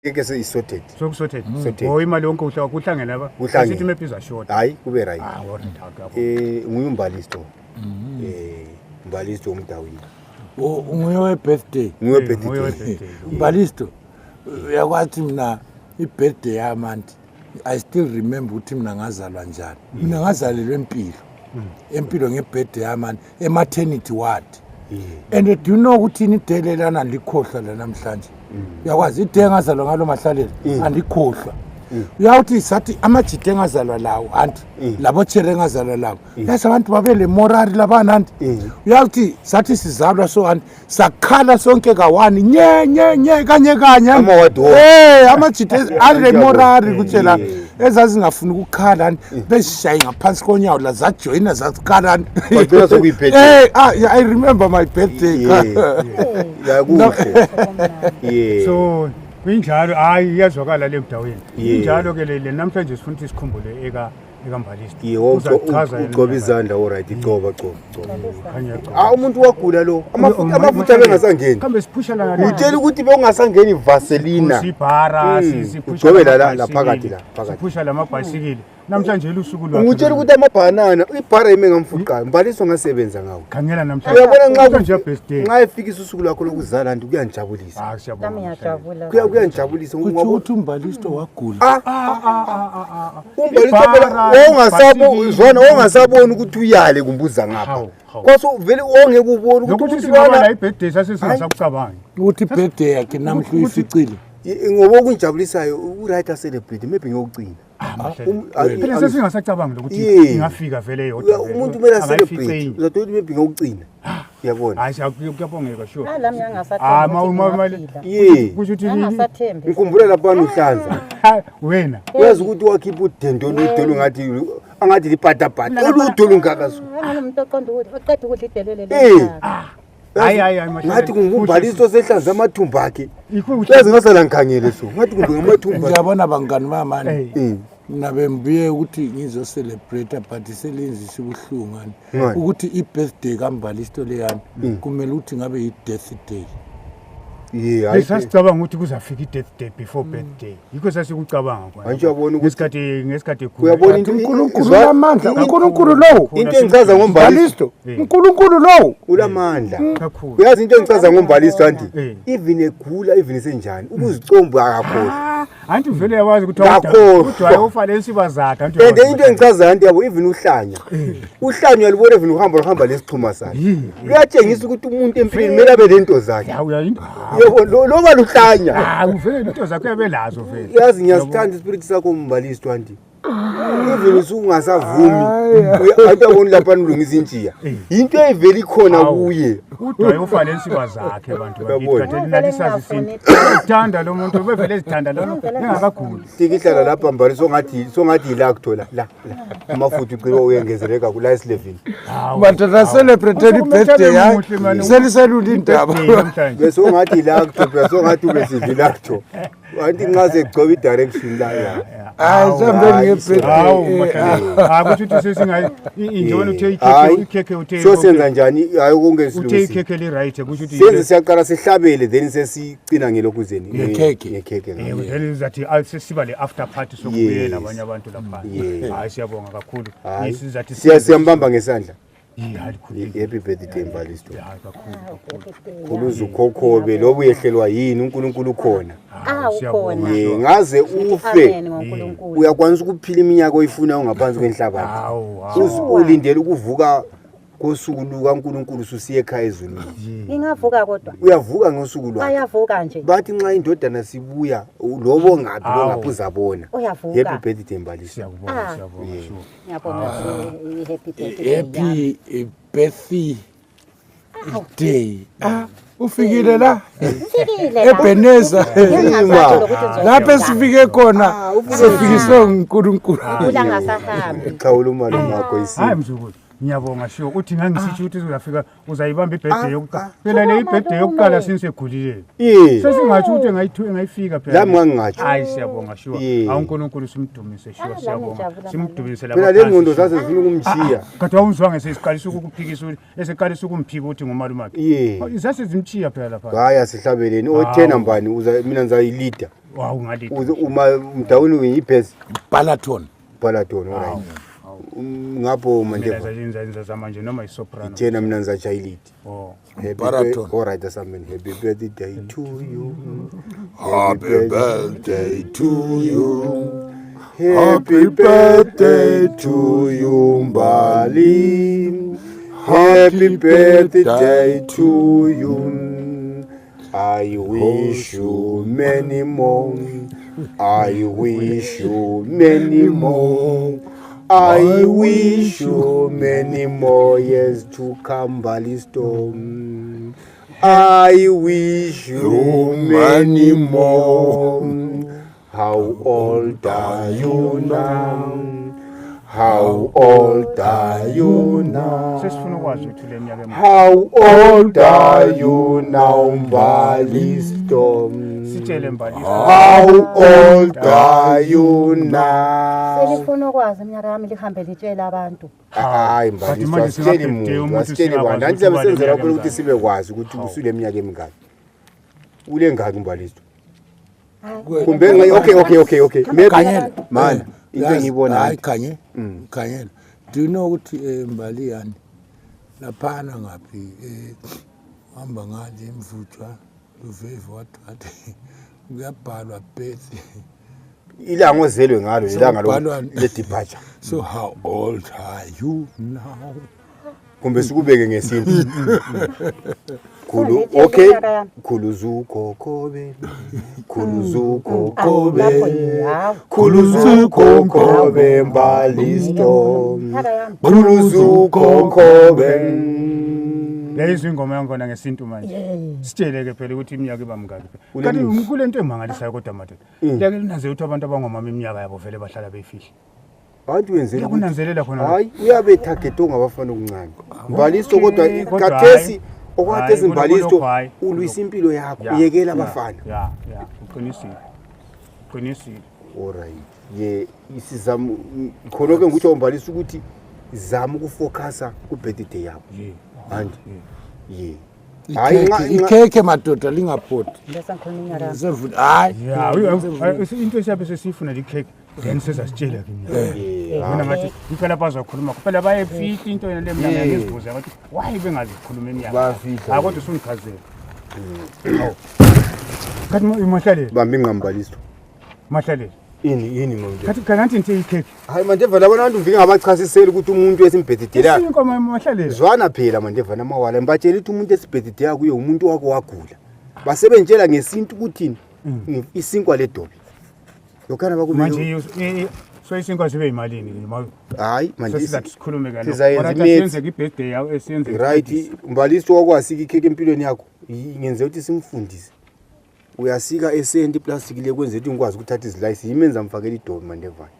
Ngeke seyisorted. Sokusorted. Imali yonke kuhlangene lapha. Sithi mephiza short. Hayi kube right. Ngumbalisto. Mbalisto umdawini. Nguye birthday. Nguye birthday. Mbalisto. Uyakwathi mina birthday yamanti. I still remember ukuthi mina ngazalwa njani. Mina ngazalelwe empilo ngebirthday yamanti maternity ward. And do you know ukuthi nidelelana likhohlwa la namhlanje? Uyakwazi ide ngazalwa ngalo mahlalelo andikhohlwa. Uyawuthi sathi amajide engazalwa lawo anti labo chere engazalwa lawo yasa abantu babele morali labana anti uyawuthi sathi sizalwa so anti sakhala sonke kawani nye kanye amajide ale morali kutshela ezazingafuna ukukhala anti beshayi ngaphansi konyawo la zajoina zakhala bagcina sokuyiphethe. I remember my birthday. So kunjalo iyazwakala le mdaweni. Injalo ke le namhlanje sifuna ukuthi sikhumbule ekambalisto. Uzachaza ucoba izandla alright icoba. Umuntu wagula lo amafutha bengasangeni. Kambe siphusha la. Utshela ukuthi bengasangeni Vaseline. Sibhara siphusha la phakathi la. Siphusha lamabhayisikili. Namhlanje lusuku lwakhe. Utshela ukuthi amabanana ibhara imengamfuqa mbaliso ngasebenza ngawo. Khangela namhlanje. Uyabona nxa birthday. Nxa efikisa usuku lwakho lokuzala nti kuyanjabulisa. Siyabonga. Kuyanjabulisa ukuthi umbalisto wagula. Umbalisto ongasaboni ukuthi uyale kumbuza ngapha. Kwaso vele ongeke ubone ukuthi sibona ibirthday sasesingasakucabangi. Ukuthi birthday yakhe namhla uyificile. Ngoba kunjabulisayo uright celebrate maybe ngiyocina. Phela sesingasacabangi ukuthi ingafika vele yodwa. Umuntu kumele celebrate. Uzathola maybe ngiyocina. Uyabona? Hayi kuyabongeka sure. Lami yangasathembi. Kusho ukuthi Yangasathembi. Ngikhumbula lapha uHlanza. Wena. Uyazi ukuthi wakhipha udendo ludolo ngathi lipatapata. Oludolo ngakaso. Umuntu oqonda ukuthi oqeda ukudla idelele. Hayi ngathi kungumbaliso seHlanza amathumba akhe. Uyazi ngasala ngikhangele so. Ngathi kumbe ngamathumba. Ngiyabona bangani bamani. Nabe mbuye ukuthi ngizo celebrate but selenzisa ubuhlungani ukuthi ibirthday kaMbalisto leyani kumele ukuthi ngabe i-death day. Sasicabanga ukuthi kuzafika i-death day before birthday. Yikho sasikucabanga kwa. Uyabona ukuthi ngesikhathi uyabona uNkulunkulu ulamandla. uNkulunkulu lowo into engichaza ngoMbalisto. uNkulunkulu lowo ulamandla. Uyazi into engichaza ngoMbalisto anti even egula even senjani ukuzicomba akakhohlwa. Anti vele yawazi ukuthi uDwayofa lensiba zakhe anti. And into engichaza anti yabo even uhlanya. Uhlanya libona even uhamba lesixhuma sakhe. Kuyatshengisa ukuthi umuntu empilweni kumele abe lento zakhe. Yebo lo baluhlanya. Uvele into zakhe yabelazo vele. Yazi ngiyasithanda ispirit sakho Mbalisto anti. Even usungasavumi ayabona lapha nilungisa intshiya. Into eveli khona kuye. uDwayofa lensiba zakhe abantu bakithathela nalisazi isinto. Sithanda lo muntu bevele ezithanda lo engakakhuli. Sikihlala lapha Mbalisto songathi ila kuthola la amafuthu ucilo uyengezeleka ku life level. Bathatha celebrate birthday yakhe. Seliselula indaba. Bese ungathi ila kuthola songathi ubesidlula kutho. Anti ngaze gcoba i-direction la ya. Sambeni ngebirthday. Kusho ukuthi sesingayi injona uthe ikhekhe uthe. So senza njani hayi konke uthe ikhekhe li right kusho ukuthi senze siyaqala sihlabele then sesicina ngelokuzeni ngekeke. Then izathi sesiba le after party sokubuyela abanye abantu lapha. Hayi siyabonga kakhulu. Isizathi siyambamba ngesandla. Happy birthday Mbalisto. Khuluza ukhokhobe lobu yehlelwa yini uNkulunkulu khona. Ukhona. Ngaze ufe. Uyakwanisa ukuphila iminyaka oyifuna ungaphansi kwenhlabathi. Ulindele ukuvuka kosuku lukaNkulunkulu susiye ekhaya ezulwini. Ngingavuka kodwa. Uyavuka ngosuku lwakhe. Ayavuka nje. Bathi nxa indodana sibuya lobo ngaphi ngaphi uzabona. Uyavuka. Happy birthday Mbalisto. Siyabonga. Ngiyabonga happy birthday. Happy birthday day. Ufikile la? Ufikile. Ebeneza. Lapha sifike khona sifikiswe uNkulunkulu. Ulangasahambi. Cha ulumali ngakho isimo. Hayi mzukulu. Ngiyabonga sho uthi ngangisitsho ukuthi uzafika uzayibamba ibirthday yokuqala. Phela le ibirthday yokuqala sinsekhulile. Sesingathi ukuthi engayifika phela. Lami ngangathi. Hayi siyabonga sho. AwuNkulunkulu simdumise sho siyabonga. Simdumise lapha. Phela le ngqondo zaze zifuna ukumjiya. Kodwa awuzwange sesiqalisa ukuphikisa eseqalisa ukumphika ukuthi ngumalumakhe. Izase zimchiya phela lapha. Haya sihlabeleni o10 mbani mina ngizayilida. Wow, ngadi. Uma mdawuni uyibhezi Balaton. Balaton alright. Ngapho Mandela Mandeva. zenza zamanje noma isoprano. Tjena mina ngizacayiliti. Oh. Balaton. Alright asameni. Happy birthday to you. Happy birthday to you. Happy birthday to you, Mbali. Happy birthday to you. I wish you many more. I wish you many more. I wish you many more years to come, Mbali Storm. I wish you many more. How old are you now? How old are you now? Sesifuna ukwazi ukuthi le minyaka How old are you now, Mbali Storm? sitshele Mbali. How old are you now? Selifuna ukwazi iminyaka yami lihambe litshela abantu. Hayi Mbali, manje asitsheli singabhede muntu, umuntu asitsheli singakwazi abantu. ukuthi Andizabe ubani senzela iminyaka phela ukuthi emingaki. sibekwazi ukuthi usule minyaka emingaki. Ule ngaki Mbali? Hayi. Kumbe okay. Maybe Kanyela. man, into engiyibona. Hayi Kanyela. Do you know ukuthi Mbali yani laphana ngaphi hamba ngale imvutshwa uvevo wathi kuyabhalwa birthday. Ilanga ozelwe ngalo ilanga Kubhalwa- le departure. So how old are you now? Kumbe sikubeke ngesintu. Khulu Sengitshela okay. iminyaka yami. Khuluzuko kobe. Khuluzuko Lapho kobe. yawo. Khuluzuko kobe Mbali Storm. Iminyaka yami. Khuluzuko kobe. Leyizwe ingoma yangona ngesintu manje. Sitshele ke phela ukuthi iminyaka iba mingaki. Kanti kulento emangalisayo kodwa madoda. Leke linaze ukuthi abantu abangomama iminyaka yabo vele bahlala beyifihla. Abantu wenzela Uyakunanzelela khona. hayi uyabe target ongabafana okuncane. Mbaliso Okay, kodwa kodwa kathesi hayi. okwathesi Hayi, Mbaliso kulokho hayi. ulwisa impilo yakho Ya, uyekela ya, abafana. Ya, uqinisile. Alright. Ye isizama khona ke ngikuthi Mbaliso ukuthi zama ukufocusa ku birthday yakho. Ye. And ye. Hayi Ikhekhe madoda lingaphoti. Bese ngikhuluma iminyaka yami. Sevuthi hayi. Ya, into esiyabe sesifuna icake then sesasitshela ke mina. Mina ngathi impela bazokhuluma kuphela bayefihla into le minyaka ngezibuza bathi why bengazikhuluma iminyaka. Bafihla. Kodwa usungichazela. Kanti imahlalele. bambi ngqambaliso. Mahlalele. Yini manje? Kanti kanti into icake. Hayi manje vela abantu ngivike ngabachasisela ukuthi umuntu wesimbhedidela Inkomo mahlalele. zwana phela manje vana amawala mbatshela ukuthi umuntu esibhedidela kuye umuntu wakho wagula. Basebenzela ngesintu ukuthini? Isinkwa ledobi. Lokana bakubili. Manje so isinkwa sibe imalini ke. Hayi manje Sesizathi sikhulume ngalo. sizayenza Senze i-birthday yawo esiyenze. right Mbaliso wakwasika ikheke empilweni yakho. Ngenze ukuthi simfundise. Uyasika esenti plastic le kwenza ukuthi ngikwazi ukuthatha izilayisi yimenza mfakela idobi mandevana.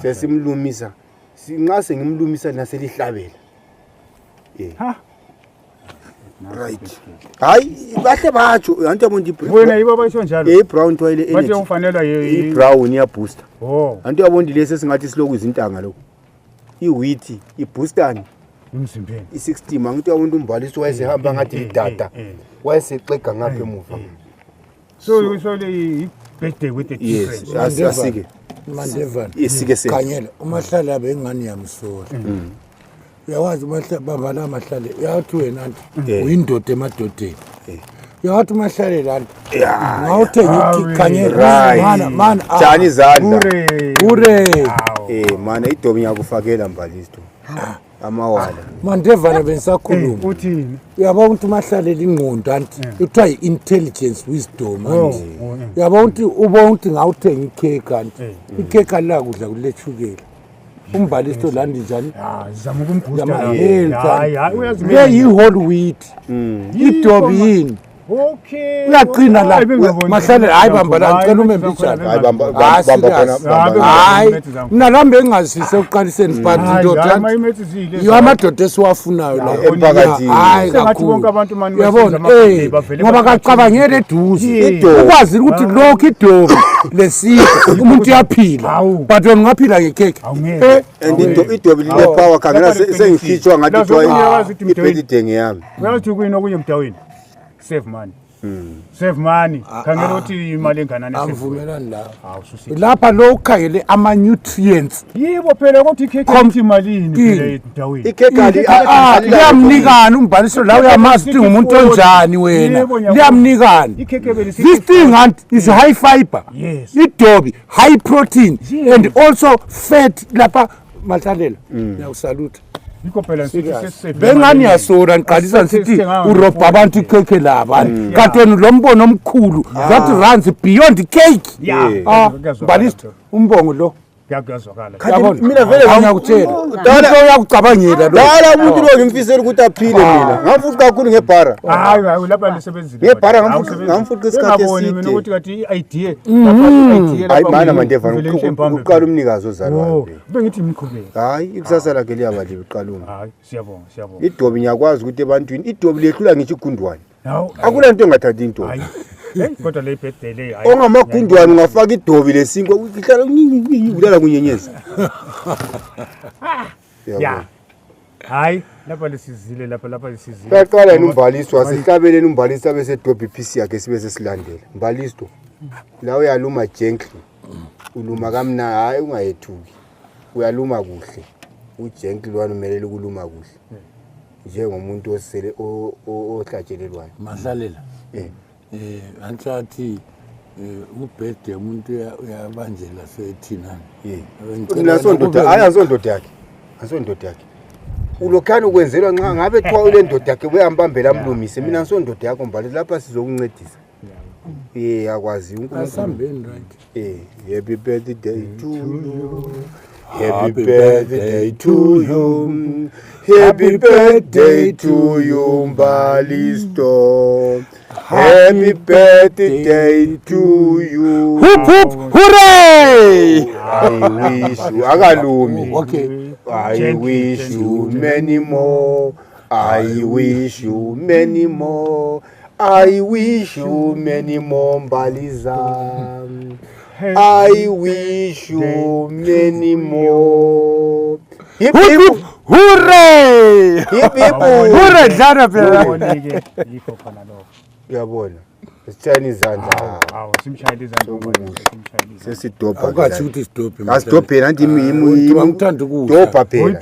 Sesimlumisa. Sinqase ngimlumisa naselihlabela. Ha. Right. Hayi bahle batsho anti yabona Wena yibo bayisho njalo. brown toilet Bathi energy. ufanelwa Brown iya booster. Oh, Anti yabona lesi singathi siloku izintanga lokho. Iwheat iboostani emzimbeni. i60 mangithi yabona uMbaliso wayesehamba ngathi idada. Wayesexega ngapha emuva. So le birthday with the Yes, difference. asike. Mandevana. Isike se. Kanyela umahlala bengani yamsola. Uyawazi umahlala babala amahlale. Uyathi wena uyindoda emadodeni. Uyathi umahlale lana. Ngawuthenga Kanyela. Man. Jani izandla. Ure. Mana idomi yakufakela Mbaliso. Amawala. Mandevana bengisakhuluma. Uthini? Uyabona ukuthi umahlale lingqondo anti kuthiwa intelligence wisdom anti. Uyabona ukuthi ubona ukuthi ngawuthenga ikheke anti. Ikheke la kudla kulechukela. Umbaliso landi njani? Zama ukumboosta. Hayi, uyazimela. le yi-whole wheat. Idobi yini? Okay. Uyaqina la. Mahlale hayi bamba la ngicela umembijana. Hayi bamba Hayi, mina lambe engazise uqaliseni but ndoda. Amadoda esiwafunayo la. Emphakathini. Hayi kakhulu. Uyabona ngoba kacabangele eduze. Ukwazi ukuthi lokho idobi lesiko umuntu uyaphila. But wena ungaphila ngekheke. And idobi lile power khangela sengikhitshwa ngathi kuthiwa ibirthday ngeyami. Uyathi kuyini okunye emdaweni? Save money. save money khangela ukuthi imali enganani angivumelani lawo hawu susithi lapha lo ukhangele ama-nutrients yibo phela kodwa ikhekhe ithi imalini phela endaweni ikhekali liyamnikani umbhaliso la uyamazi ukuthi ngumuntu onjani wena liyamnikani ikhekhe belisithi this thing is high fiber Yes. idobi high protein Yes. and also fat lapha matlalela ngiyawusalutha yikho phela sithi sesave bengani yasora ngiqalisa nisithi urobha abantu ikhekhe labani kanti wena lo mbono omkhulu that runs beyond cake mbalisto umbongo lo kuyazwakala yabona mina vele ngiyakutshela uyakucabangela lo dala umuntu lo ngimfisela ukuthi aphile mina ngamfuthi kakhulu ngebhara hayi lapha lisebenzile ngebhara ngamfuthi isikhathi ngaboni mina eside ukuthi kathi i-idea idea hayi mana mandeva uqala umnikazi ozalwayo bengithi imqhubeka hayi ikusasa lakhe liyaba libi qalunga hayi siyabonga idobi ngiyakwazi ukuthi ebantwini idobi lehlula ngitsho igundwane hawu akula nto engathathi intombi hayi kodwa le birthday le hayi ongamagundwane ungafaka idobi lesinkwa uhlala ulala kunyenyeza ya hayi lapha lisizile lapha lisizile saqala yena umbaliso asihlabeleni umbaliso abe sedobi iphisi yakhe sibe sesilandela mbaliso la uyaluma gently uluma kamna hayi ungayethuki uyaluma kuhle ugently lwana umelele ukuluma kuhle njengomuntu osele ohlatshelelwayo mahlalela angisathi ubirthday umuntu uyabanjela sethina mina sondoda hayi asondoda yakhe asondoda yakhe ulokhana ukwenzelwa nxa ngabe thiwa ule ndoda yakhe uyambambela amlumise mina sondoda yakho mbali lapha sizokuncedisa akwazi asambeni right happy birthday to you happy birthday to you happy birthday to you Mbalisto happy birthday to you hip hip hooray I wish you akalumi okay I wish you many more I wish you many more I wish you many more Mbaliza I wish you many more. Hip hip hooray! Hip hip hooray! Dlana phela. Yikho khona lo. Uyabona. Sitshayina izandla. Hawu simshayile izandla simshayile. Sesidobha. Akathi ukuthi sidobhe. Asidobhe nanti ngimthanda ukudla. Dobha phela.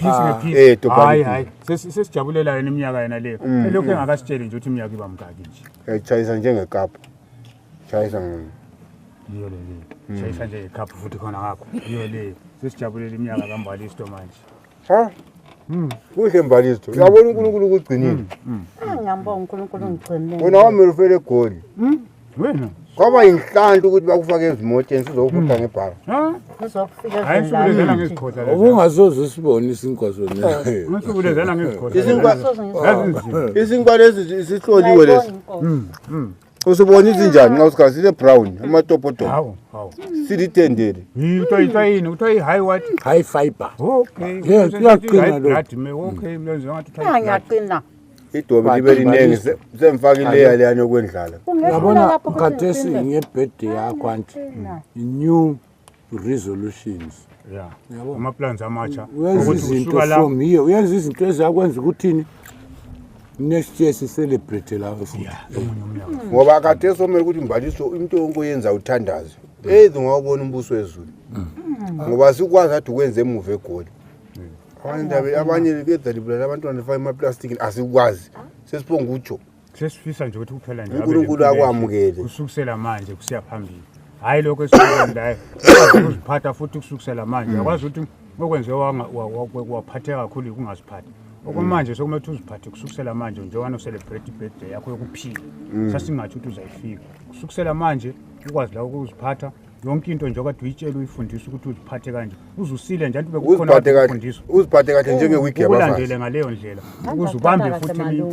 Dobha. Hayi sesijabulela yena iminyaka yena leyo. Lokho engakasitsheli nje ukuthi iminyaka iba mngaki nje. Echayisa njengekapa. Chayisa ngini. Yiyo le. Shayisa nje ikhaphu futhi khona ngakho. Yiyo le. Sesijabulela iminyaka kaMbalisto manje. Ha? Kuhle Mbalisto. Uyabona uNkulunkulu ukugcinile. Ngiyambonga uNkulunkulu ungigcinile. Wena wami ufele egoli. Wena. Kwaba inhlanhla ukuthi bakufake ezimoteni sizokufutha ngebhara. Ha? Uzofika Hayi subulezela ngesikhotha la. Ubungasoze usibonise inkozo ne. Ngisubulezela ngesikhotha. Isinkwa lesi sihloliwe lesi. Usibona izinjani nxa usikhathi brown amatopoto. Hawu. Silitendele. Yini uthoyi high what? High fiber. Okay. Yes, kuyaqina lo. Okay, mlenze ngathi uthoyi. Ngiyaqina. Idobi libe liningi semfakile yale yokwendlala. Yabona khathesi ngebirthday yakho anti new resolutions. Yeah. Ama plans amacha. Uyenza izinto from here. Uyenza izinto ezakwenza ukuthini? Next year si celebrate la futhi. Ngoba kade somela ukuthi Mbaliso into yonke oyenza uthandaze. Ngawubona umbuso wezulu. Ngoba sikwazi athi ukwenza emuva egoli. Abanye bezalibula abantwana bafaka emaplastikini asikwazi. Sesiphonga utsho. Sesifisa nje ukuthi kuphela nje uNkulunkulu akwamukele. Kusukisela manje kusiya phambili. Hayi lokho esikuyenzayo. Ukuziphatha futhi kusukisela manje. Akwazi ukuthi okwenziwa waphatheka kakhulu kungasiphathi. Okwamanje sokumele uziphathe kusukisela manje njengoba ucelebrate birthday yakho yokuphila. Sasingathi ukuthi uzayifika. Kusukisela manje ukwazi la ukuziphatha yonke into nje okade uyitshela uyifundisa ukuthi uziphathe kanje. Uzusile nje bekukhona ukufundisa. Uziphathe kahle njenge week yabafana. Ulandele ngaleyo ndlela. Ukuze ubambe futhi